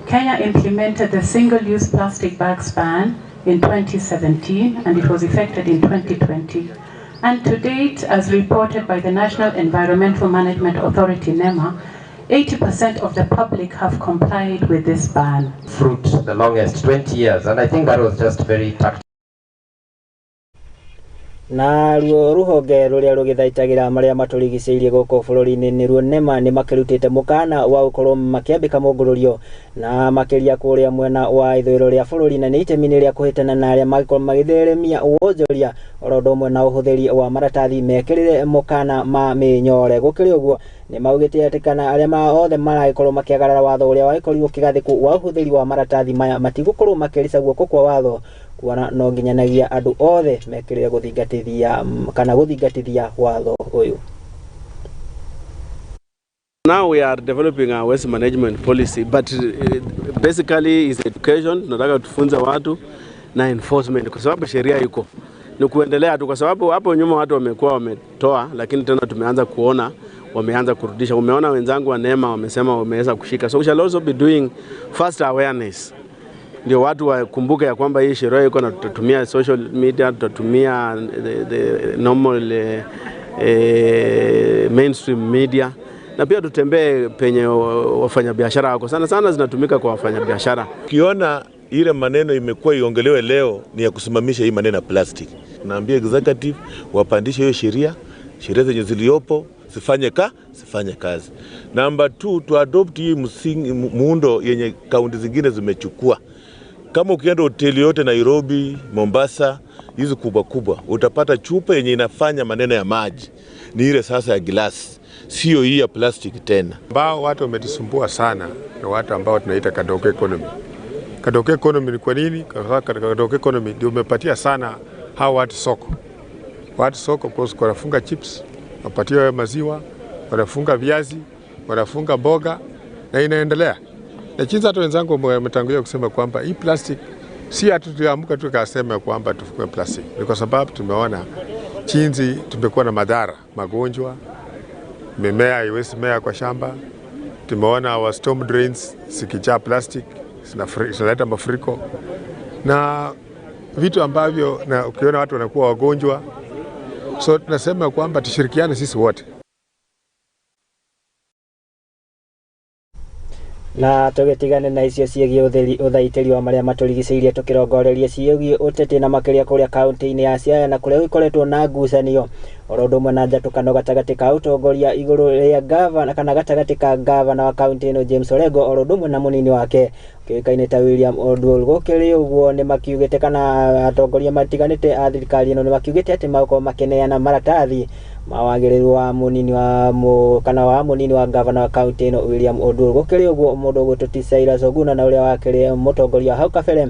Kenya implemented the single-use plastic bags ban in 2017, and it was effected in 2020. And to date, as reported by the National Environmental Management Authority, NEMA, 80% of the public have complied with this ban. Fruit the longest, 20 years, and I think that was just very tactical. Na ruo ruhonge ruria rugithaitagira maria maturigiceirie guku bururi-ini niruo NEMA ni makirutite mukana wa gukorwo makiambika mungururio na makiria kuria mwena wa ithuiro ria bururi na ni itemi ria kuhitana na aria magikorwo magitheremia wonjoria oro undu umwe na uhuthiri wa maratathi mekirire mukana ma minyore. Gukiri uguo ni maugite ati kana aria othe maragikorwo makiagarara watho uria wagikorirwo ukigathikwo wa uhuthiri wa maratathi maya matigukorwo makirica guoko kwa watho kuona no nginyanagia andu othe mekirire guthingatithia kana guthingatithia watho uyu. Now we are developing our waste management policy, but basically is education. Tunataka tufunze watu na enforcement, kwa sababu sheria iko ni kuendelea tu, kwa sababu hapo nyuma watu wamekuwa wametoa, lakini tena tumeanza kuona wameanza kurudisha. Umeona wenzangu wa NEMA wamesema wameweza kushika, so we shall also be doing first awareness, ndio watu wakumbuke ya kwamba hii sheria iko, na tutatumia social media, tutatumia the normal mainstream media, na pia tutembee penye wafanyabiashara wako. Sana sana zinatumika kwa wafanyabiashara. Ukiona ile maneno imekuwa iongelewe leo ni ya kusimamisha hii maneno ya plastic. Naambia executive wapandishe hiyo sheria, sheria zenye ziliopo zifanye kazi. Number 2, to adopt hii msingi muundo yenye kaunti zingine zimechukua. Kama ukienda hoteli yote Nairobi, Mombasa, hizi kubwa kubwa, utapata chupa yenye inafanya maneno ya maji. Ni ile sasa ya glass, sio hii ya plastic tena. Ambao watu wametusumbua sana ni watu ambao tunaita kadogo economy. Kadogo economy ni kwa nini? Kwa kadogo economy ndio umepatia sana hao watu soko. Watu soko kwa sababu wanafunga chips, wanapatia maziwa, wanafunga viazi, wanafunga mboga na inaendelea. Na jinsi hata wenzangu wametangulia kusema kwamba hii plastic si hatutuamka tu tukasema kwamba tufungue plastic. Ni kwa sababu tumeona jinsi tumekuwa na madhara, magonjwa, mimea haiwezi mea kwa shamba. Tumeona our storm drains zikijaa plastic zinaleta mafuriko na vitu ambavyo, na ukiona watu wanakuwa wagonjwa. So tunasema kwamba tushirikiane sisi wote. Na tugitigane na icio ciĩgiĩ ũthaitĩri wa marĩa matũrigicĩirie tũkĩrongoreria ciĩgiĩ ũteti na makĩria kũrĩa kaunti-inĩ ya Siaya na kũrĩa gũkoretwo na ngucanio oro ũndũ ũmwe na njatũkano gatagatĩ ka ũtongoria igũrũ rĩa gavana kana gatagatĩ ka gavana wa kaunti ĩno James Orengo oro ũndũ ũmwe na mũnini wake ũkĩũĩkaine ta William Oduol. Gũkĩrĩ ũguo nĩ makiugĩte kana atongoria matiganĩte a thirikari ĩno nĩ makiugĩte atĩ magũkorwo makĩneana maratathi mawagĩrĩru wa mũnini wa kana wa mũnini wa gavana wa kaunti ĩno William Oduol. Gũkĩrĩ ũguo mũndũ ũgwĩtwo ti Cyrus Oguna na ũrĩa wakĩrĩ mũtongoria hau kabere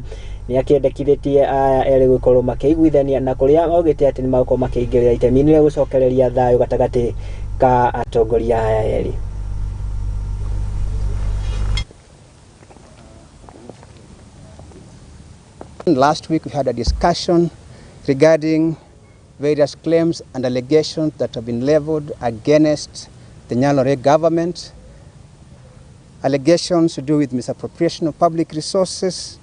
nĩ akĩendekithĩtie aya erĩ gũkorwo makĩiguithania na kũrĩa augĩte atĩ nĩ magũkorwo makĩingĩrĩra itemi-inĩ rĩa gũcokereria thayũ gatagatĩ ka atongoria aya erĩ. Last week we had a discussion regarding various claims and allegations that have been leveled against the Nyalore government, allegations to do with misappropriation of public resources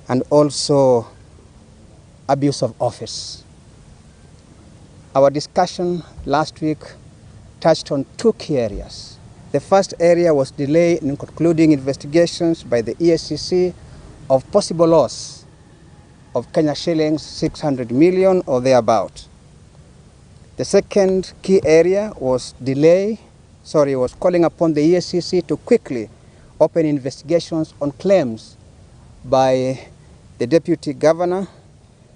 and also abuse of office. Our discussion last week touched on two key areas. The first area was delay in concluding investigations by the EACC of possible loss of Kenya shillings 600 million or thereabout. The second key area was was calling upon the EACC to quickly open investigations on claims by the deputy governor.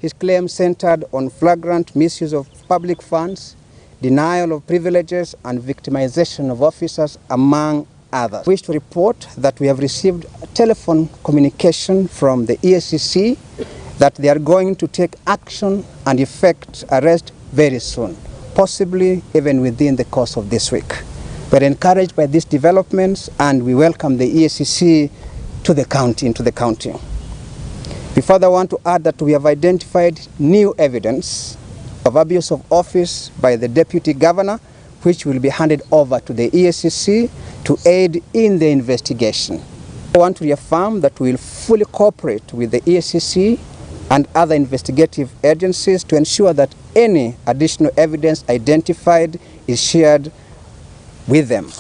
His claims centered on flagrant misuse of public funds, denial of privileges, and victimization of officers, among others. We wish to report that we have received a telephone communication from the EACC that they are going to take action and effect arrest very soon, possibly even within the course of this week. We are encouraged by these developments and we welcome the EACC to the county, into the county. We further want to add that we have identified new evidence of abuse of office by the deputy governor, which will be handed over to the EACC to aid in the investigation. I want to reaffirm that we will fully cooperate with the EACC and other investigative agencies to ensure that any additional evidence identified is shared with them.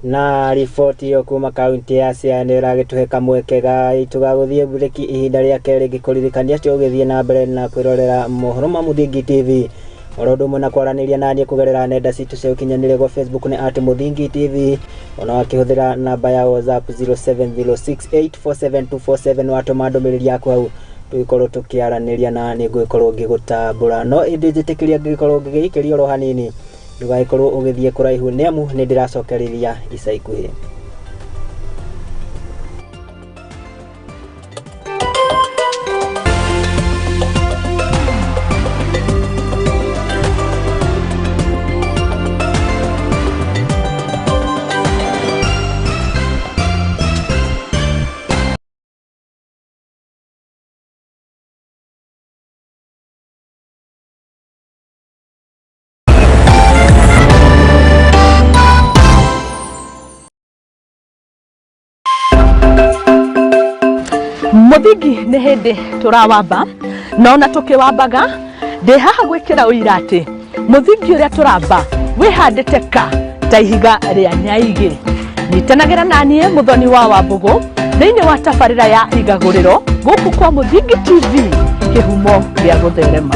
Na riboti ĩyo kuma kaunti ya Siaya nĩ ĩragĩtũhe kamweke gaitũ ga gũthiĩ mburĩki ihinda rĩa kerĩ ngĩkũririkania atĩ ũgĩthiĩ na mbere na kwĩrorera mohoro ma Mũthingi TV oro ũndũ ũmwe na kwaranĩria naniĩ kũgerera nenda citũ cia ũkinyanĩria gwa Facebook nĩ at Mũthingi TV ona wakĩhũthĩra namba ya WhatsApp 0706847247 watũma ndũmĩrĩri yaku hau tũgĩkorwo tũkĩaranĩria na nĩ ngũgĩkorwo ngĩgũtambũra no ĩndĩ njĩtĩkĩria ngĩgĩkorwo ngĩgĩikĩria oro hanini ndũgagĩkorwo ũgĩthiĩ kũraihu nĩ amu nĩ ndĩracokereria ica ikuhĩ. Mũthingi nĩ hĩndĩ tũrawamba na ona tũkĩwambaga ndĩ haha gwĩkĩra ũira atĩ mũthingi ũrĩa tũramba wĩhandĩte ka ta ihiga rĩa nyaigĩ. Nyitanagĩra naniĩ Mũthoni wa Wambũgũ thĩinĩ wa tabarĩra ya igagũrĩro gũkũ kwa Mũthingi TV kĩhumo gĩa gũtherema.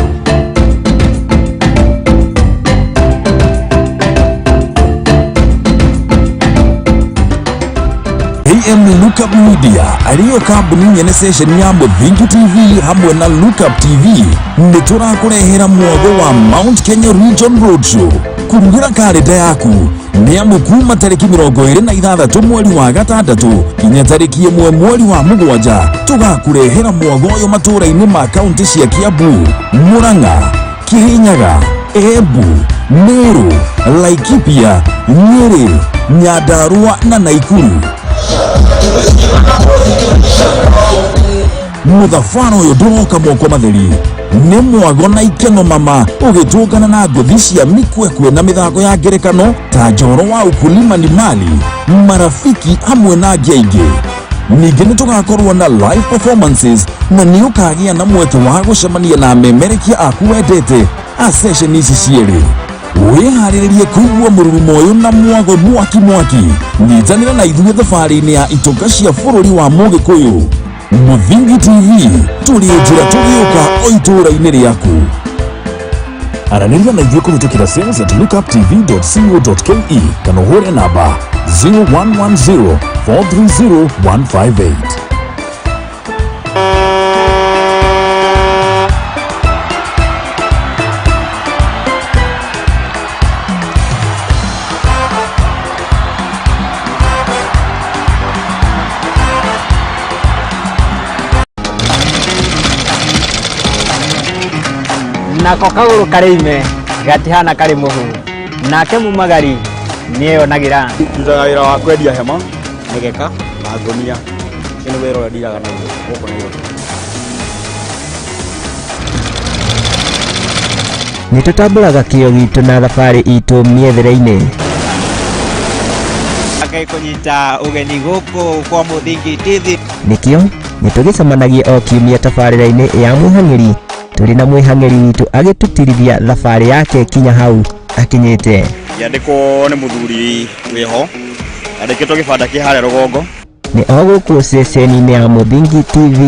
AM Lookup Media ariyo kambuni nyene station ya Mũthingi TV hamwe na Lookup TV nĩ tũrakũrehera mwago wa Mount Kenya Region Roadshow. Kurugĩra karenda yaku nĩ amu kuma tarĩki 26 mweri wa 6 kinya tarĩki 1 mweri wa 7 tũgakũrehera mwago ũyũ matũũra-inĩ ma kaunti cia Kiambu, Murang'a, Kirinyaga, Embu, Meru, Laikipia, Nyeri, Nyandarua na Naikuru. Mũthabara ũyũ ndũroka moko matheri nĩ mwago na ikeno mama ũgĩtũngana na ngũthi cia mĩkwekwe na mĩthako ya ngerekano ta njoro wa ukulima ni mali, marafiki hamwe na angĩ aingĩ. Ningĩ nĩ tũgakorwo na live performances na nĩ ũkagĩa na mweke wa gũcemania na amemerekia aku wendete a session ici cierĩ. Wĩharĩrĩrie kũigua mũrurumo ũyũ na mwago mwaki mwaki. Nyitanĩra na ithuĩ thabarĩ-inĩ ya itonga cia bũrũri wa Mũgĩkũyũ. Mũthingi TV tũrĩ njĩra tũgĩũka o itũũra-inĩ rĩaku. Aranĩria na ithuĩ kũhĩtũkĩra sales at lookuptv.co.ke kana ũhũre namba 0110 430 158. Nako kagũrũ karĩ ime gatihana karĩ mũhu nake mumagari nĩeyonagĩra. Ndutaga wĩra wa kwendia hema, mĩgeka na ngũnia. Ũcio nĩ wĩra ũrĩa ndiraga naguo gũkũ Nairobi. Nĩ tũtambũraga kĩo gitũ na thabarĩ itũ mĩethere-inĩ. Ngĩkũnyita ũgeni gũkũ kwa Mũthingi TV. Nĩkĩo nĩtũgĩcemanagia o kiumia tabarĩra-inĩ ya Mwĩhang'ĩri tũrĩ na mwĩhang'ĩri witũ agĩtũtirithia thabarĩ yake kinya hau akinyĩte. Yandĩkwo nĩ mũthuri wĩho andĩkĩtwo gĩbanda kĩ harĩa rũgongo. Nĩ o gũkũ ceceni-inĩ ya Mũthingi TV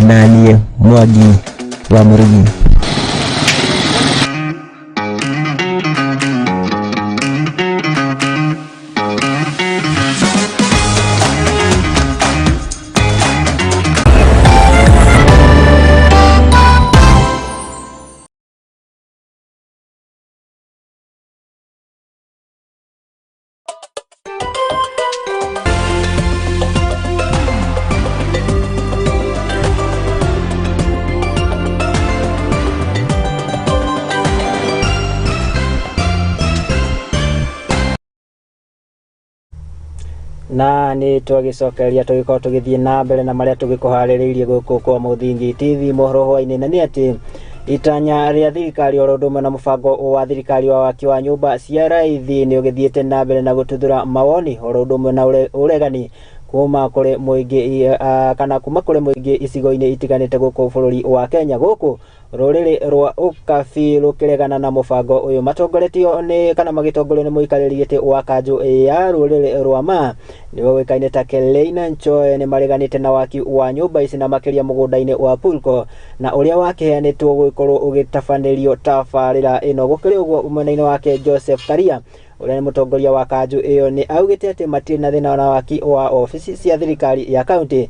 na niĩ Mwangi wa Mũrũgi. Na nĩ twagĩcokeria tũgĩkorwo tũgĩthiĩ na mbere na marĩa tũgĩkũharĩrĩirie gũkũ kwa Mũthingi TV mohoro hwainĩ, na nĩ atĩ itanya rĩa thirikari oro ũndũ ũmwe na mũbango wa thirikari wa waki wa nyũmba cia raithi nĩ ũgĩthiĩte na mbere na gũtuthũra mawoni oro ũndũ ũmwe na ũregani kuma kũrĩ mũingĩ kana kuma kũrĩ mũingĩ icigo-inĩ itiganĩte gũkũ bũrũri wa Kenya. Gũkũ rũrĩrĩ rwa Ũkabi rũkĩregana na mũbango ũyũ matongoretio nĩ kana magĩtongorio nĩ mũikarĩri gĩtĩ wa kanjũ ya rũrĩrĩ rwa Maa nĩwe ũĩkaine ta Keleina Nchoe nĩ mareganĩte na waki wa nyũmba ici na makĩria mũgũnda-inĩ wa Pulko na ũrĩa wakĩheanĩtwo gũgĩkorwo ũgĩtabanĩrio tabarĩra ĩno. Gũkĩrĩ ũguo mwena-inĩ wake Joseph Karia ũrĩa nĩ mũtongoria wa kanjũ ĩyo nĩ augĩte atĩ matirĩ na thĩna na waki wa obici cia thirikari ya kaunti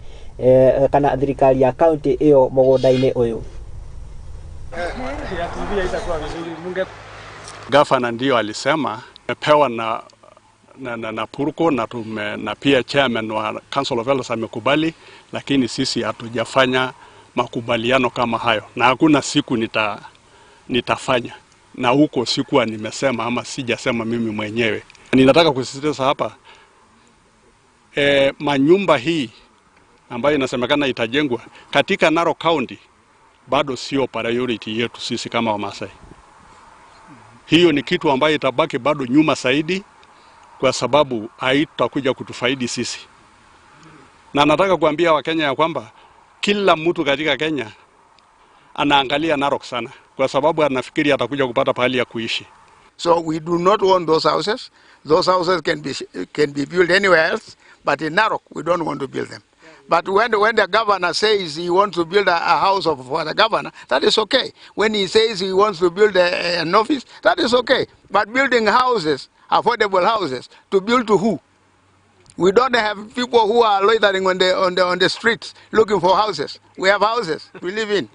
kana thirikari ya kaunti ĩyo mũgũnda-inĩ ũyũ. Gavana ndio alisema pewa na Purko na na pia chairman wa Council of Elders amekubali, lakini sisi hatujafanya makubaliano kama hayo na hakuna siku nitafanya, na huko sikuwa nimesema ama sijasema mimi mwenyewe. Ninataka kusisitiza hapa manyumba hii ambayo inasemekana itajengwa katika Narok County bado sio priority yetu sisi kama Wamasai. Hiyo ni kitu ambayo itabaki bado nyuma zaidi kwa sababu haitakuja kutufaidi sisi. Na nataka kuambia Wakenya ya kwamba kila mtu katika Kenya anaangalia Narok sana kwa sababu anafikiri atakuja kupata pahali ya kuishi. So we do not want those houses. Those houses can be built anywhere else, but in Narok we don't want to build them. But when the governor says he wants to build a house for the governor, that is okay. When he says he wants to build an office, that is okay. But building houses, affordable houses, to build to who? We don't have people who are loitering on the streets looking for houses. We have houses we live in.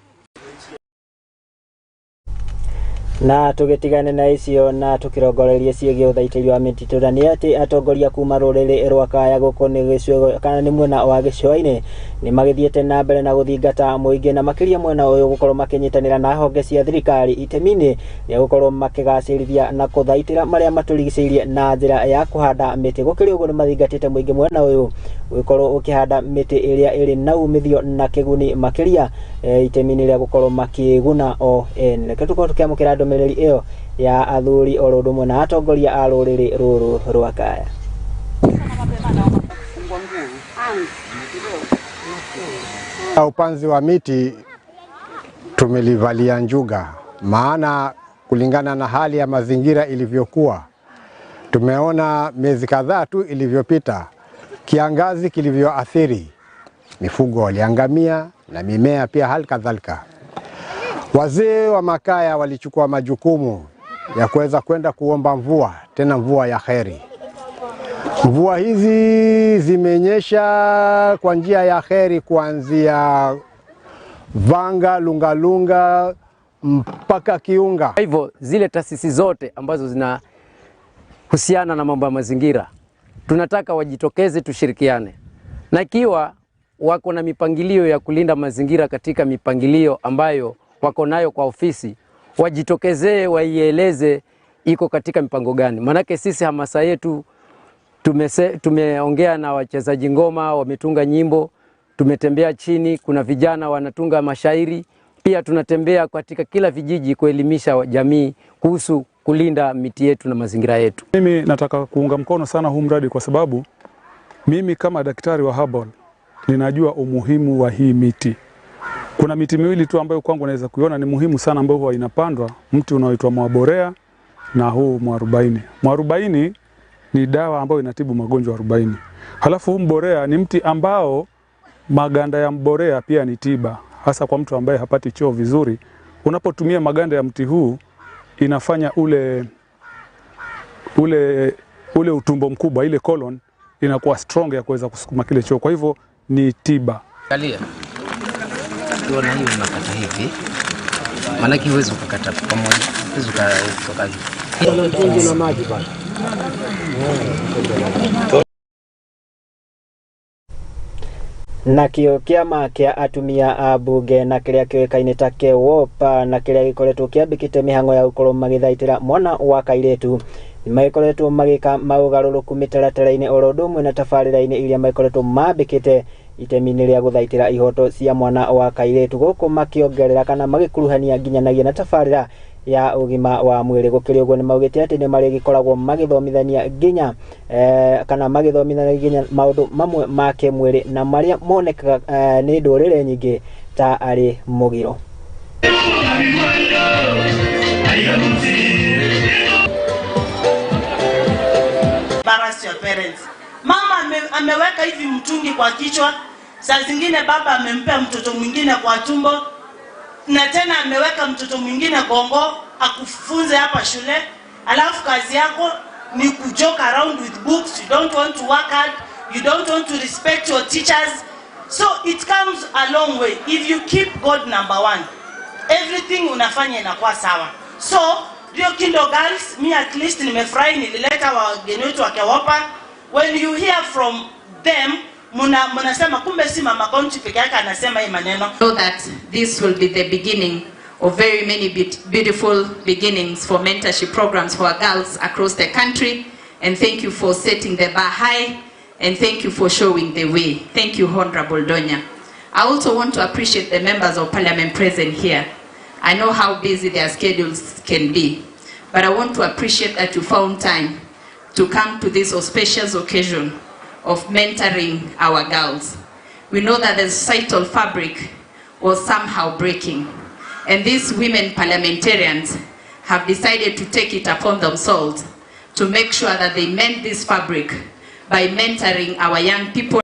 Na tũgĩtigane na icio na tũkĩrongoreria ciĩgiĩ ũthaitĩri wa mĩtitũ, na nĩ atĩ atongoria kuma rũrĩrĩ rwa Kaya gũkũ nĩ gĩcigo kana nĩ mwena wa gĩcũa-inĩ nĩ magĩthiĩte na mbere na gũthingata mũingĩ na makĩria mwena ũyũ gũkorwo makĩnyitanĩra na honge cia thirikari itemi-inĩ rĩa gũkorwo makĩgacĩrithia na kũthaitĩra marĩa matũrigicĩirie na njĩra ya kũhanda mĩtĩ. Gũkĩrĩ ũguo nĩ mathingatĩte mũingĩ mwena ũyũ gũkorwo ũkĩhanda mĩtĩ ĩrĩa ĩrĩ na umithio na kĩguni makĩria itemi-inĩ rĩa gũkorwo makĩguna o ene. Reke tũkorwo tũkĩamũkĩra ndũmĩrĩri ĩyo ya athuri oro ũndũ ũmwe na atongoria a rũrĩrĩ rũrũ rwa Kaya. Upanzi wa miti tumelivalia njuga, maana kulingana na hali ya mazingira ilivyokuwa, tumeona miezi kadhaa tu ilivyopita kiangazi kilivyoathiri mifugo waliangamia na mimea pia hali kadhalika. Wazee wa Makaya walichukua majukumu ya kuweza kwenda kuomba mvua, tena mvua ya kheri. Mvua hizi zimenyesha kwa njia ya kheri kuanzia Vanga, Lungalunga mpaka Kiunga. Kwa hivyo zile taasisi zote ambazo zinahusiana na mambo ya mazingira tunataka wajitokeze, tushirikiane. Na ikiwa wako na mipangilio ya kulinda mazingira katika mipangilio ambayo wako nayo kwa ofisi, wajitokezee, waieleze iko katika mipango gani. Manake sisi hamasa yetu tumeongea na wachezaji ngoma, wametunga nyimbo, tumetembea chini, kuna vijana wanatunga mashairi, pia tunatembea katika kila vijiji kuelimisha jamii kuhusu kulinda miti yetu na mazingira yetu. Mimi nataka kuunga mkono sana huu mradi kwa sababu Mimi kama daktari wa herbal ninajua umuhimu wa hii miti. Kuna miti miwili tu ambayo kwangu naweza kuiona ni muhimu sana ambayo huwa inapandwa, mti unaoitwa mwaborea na huu mwarobaini. Mwarobaini ni dawa ambayo inatibu magonjwa 40. Halafu huu mborea ni mti ambao maganda ya mborea pia ni tiba, hasa kwa mtu ambaye hapati choo vizuri. Unapotumia maganda ya mti huu inafanya ule utumbo mkubwa, ile colon inakuwa strong ya kuweza kusukuma kile choo. Kwa hivyo ni tiba. Angalia. Ukiona hiyo unakata hivi. Maana huwezi kukata pamoja. Huwezi kutoka hivi. Na maji bwana. Nakio kiama kia atumia a bunge na kiria kiuikaine ta KEWOPA na kiria gikoretwo kiambikite mihango ya gukorwo magithaitira mwana wa kairitu nimagikoretwo magika maugaruruku mitaratara-ini oro undu umwe na tabarira-ini iria magikoretwo mambikite itemi-ini ria guthaitira ihoto cia mwana wa kairitu guku makiongerera kana magikuruhania nginyanagia na tabarira ya ugima wa mwiri. Gukiri uguo ni maugite ati ni marigikoragwo magithomithania nginya kana magithomithania nginya maundu mamwe ma kimwiri na maria monekaga ni ndurire nyingi ta ari mugiro. Embarrass your parents. Mama ameweka hivi mtungi kwa kichwa, saa zingine baba amempea mtoto mwingine kwa tumbo, na tena ameweka mtoto mwingine gongo akufunze hapa shule, alafu kazi yako ni kujoke around with books. You don't want to work hard, you don't want to respect your teachers. So it comes a long way. If you keep God number one, everything unafanya inakuwa sawa. So Rio Kindo girls, me at least nimefurahi nilileta wageni wetu wa KEWOPA. When you hear from them, munasema kumbe si mama county peke yake anasema hii maneno. So that this will be the beginning of very many beautiful beginnings for mentorship programs for girls across the country. And thank you for setting the bar high, and thank you for showing the way. Thank you, Honorable Donya. I also want to appreciate the members of parliament present here. I know how busy their schedules can be, but I want to appreciate that you found time to come to this auspicious occasion of mentoring our girls. We know that the societal fabric was somehow breaking, and these women parliamentarians have decided to take it upon themselves to make sure that they mend this fabric by mentoring our young people.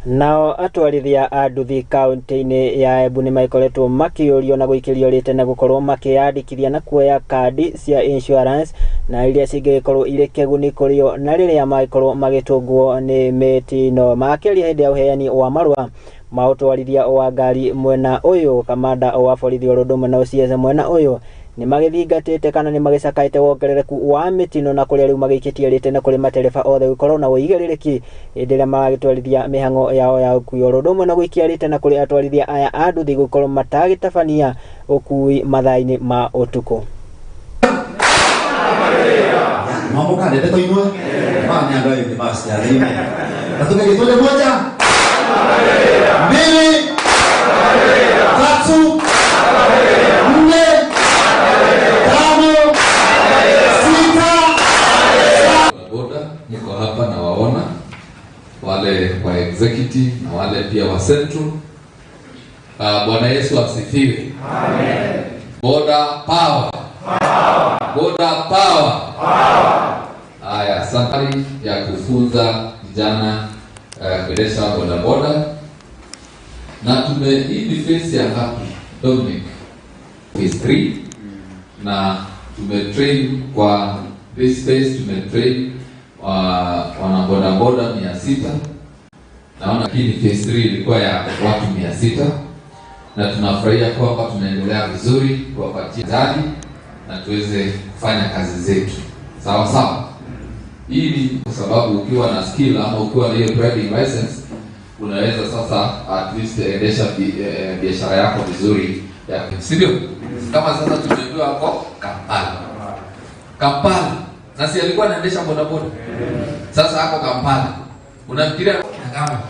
Nao atwarithia a nduthi kaunti-inĩ ya Embu nĩmakoretwo makĩũrio na gũikĩrio rĩte na gũkorwo makĩyandĩkithia na kuoya kandi cia insurance na iria cingĩgĩkorwo irĩ kĩguni kũrĩ o na rĩrĩa magĩkorwo magĩtũngwo nĩ mĩtino. Makĩaria hĩndĩ ya ũheani wa marũa ma ũtwarithia wa ngari mwena ũyũ, kamanda wa borithi oro ũndũ ũmwe na OCS mwena ũyũ nĩmagĩthingatĩte kana nĩmagĩcakaĩte wongerereku wa mĩtino na kũrĩa rĩu magĩikĩtie rĩte na kũrĩ matereba othe gũkorwo na ũigĩrĩrĩki hĩndĩ ĩrĩa maragĩtwarithia mĩhang'o yao ya ũkui oro ũndũ ũmwe na gũikia rĩte na kũrĩ atwarithia aya a nduthi gũkorwo matagĩtabania ũkui mathaa-inĩ ma ũtukũ. Mbili, tatu, nne, tano, sita. Boda niko hapa na waona wale wa executive na wale pia wa central. Bwana Yesu asifiwe. Amen. Boda power. Power. Boda power. Power. Haya, safari ya kufunza vijana kuendesha boda boda. Na tume hii ni phase ya ngapi, Dominic? Phase 3. Na tumetrain kwa this phase, tumetrain wana boda boda 600. Naona hii ni phase 3 ilikuwa ya watu 600. Na tunafurahia kwamba tunaendelea vizuri kuwapatia zadi na tuweze kufanya kazi zetu. Sawa sawa. Hii ni kwa sababu ukiwa na skill ama ukiwa na hiyo driving license unaweza sasa at least endesha biashara yako vizuri, si ndio? Kama sasa tumejua hapo Kampala. Kampala. Na si alikuwa anaendesha boda boda. Sasa hapo Kampala. Unafikiria kama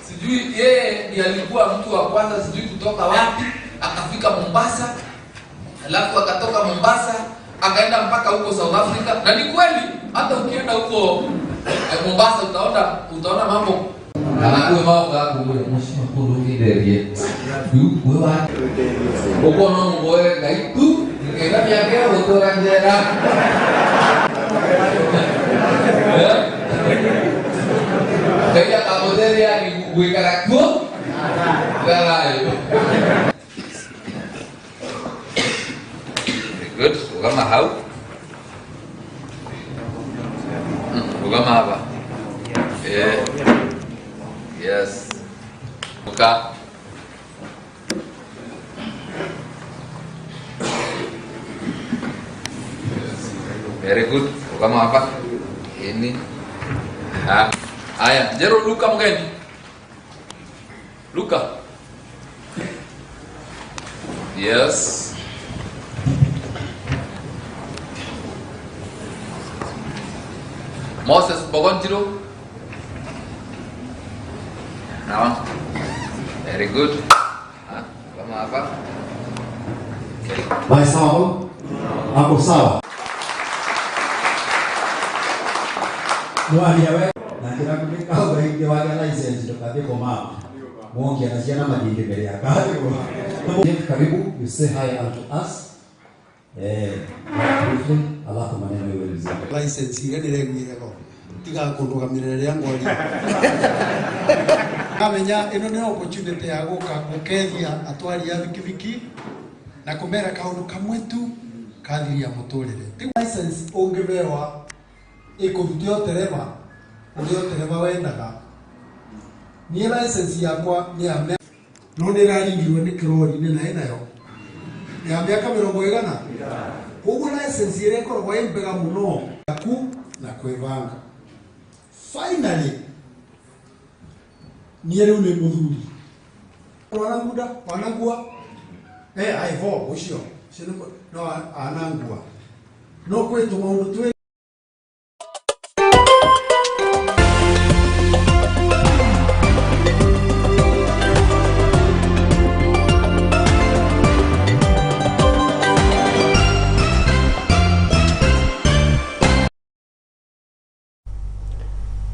sijui yeye ndiye alikuwa mtu wa kwanza sijui kutoka wapi akafika Mombasa, alafu akatoka Mombasa akaenda mpaka huko South Africa. Na ni kweli hata ukienda huko Mombasa utaona mambo kana mauga kugure mushima kundukirerie we wa ukono mboe ngai tu ngena byake gutura njera ngai akamutheria gwikara kuo thayo. Good, rugama hau, rugama hapa. Yeah. Yes. Uka. Yes. Very good. Rugama hapa. Ini. Ha. Aya, Jero Luka mgeni. Luka. Yes. Moses Bogonjiro. Now, very good. Kama hapa. Bye sawa. Hapo sawa. Mwaria we na kira kumika wengi wa license ndokathi koma. Mwongi anaciana madindi mbere ya karibu. Karibu, you say hi unto us. Briefly, alafu maneno iwe mzuri. License iria ndireguire go tiga kundugamirira riria ngwaria. Kamenya ino ni opportunity ya guka gukethia atwari a bikibiki na kumera kaundu kamwe tu kathiria muturire. Ti license ungibewa ikurutia tereva uria tereva wendaga. Nie license yakwa ni ya no ndiraringirwe ni kirori ni nayo nayo ya miaka 40. Koguo license iria ikoragwo ĩ mbega mũno ku na kwĩbanga. Finally niĩ rĩu nĩ mũthuri wananguda wanangua aivo ũcio no anangua no kwĩ tũmaũndũ twĩ.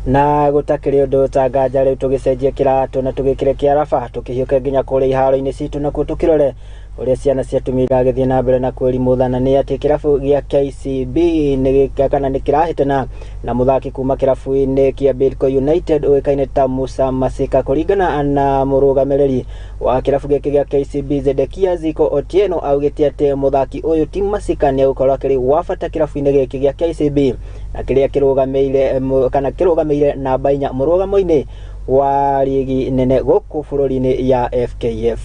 Na gutakiri undu utanganja riu tugicenjie kiratu na tugikire kiaraba tukihiuke nginya kuria iharo-ini citu nakuo tukirore uria ciana cia atumia iragithie na mbere na kwĩrimũthana nĩ atĩ kĩrabu gĩa KCB kana nĩ kĩrahĩtana na mũthaki kuma kĩrabu-inĩ kĩa Bidco United ũĩkaine ta Musa Masika. Kũringana na mũrũgamĩrĩri wa kĩrabu gĩkĩ gĩa KCB Zedekia Ziko Otieno augĩte atĩ mũthaki ũyũ ti Masika nĩ egũkorwo akĩrĩ wa bata kĩrabu-inĩ gĩkĩ gĩa KCB na kĩrĩa kĩrũgamĩire kana kĩrũgamĩire namba 4 mũrũgamo-inĩ wa rigi nene gũkũ bũrũri-inĩ ya FKF.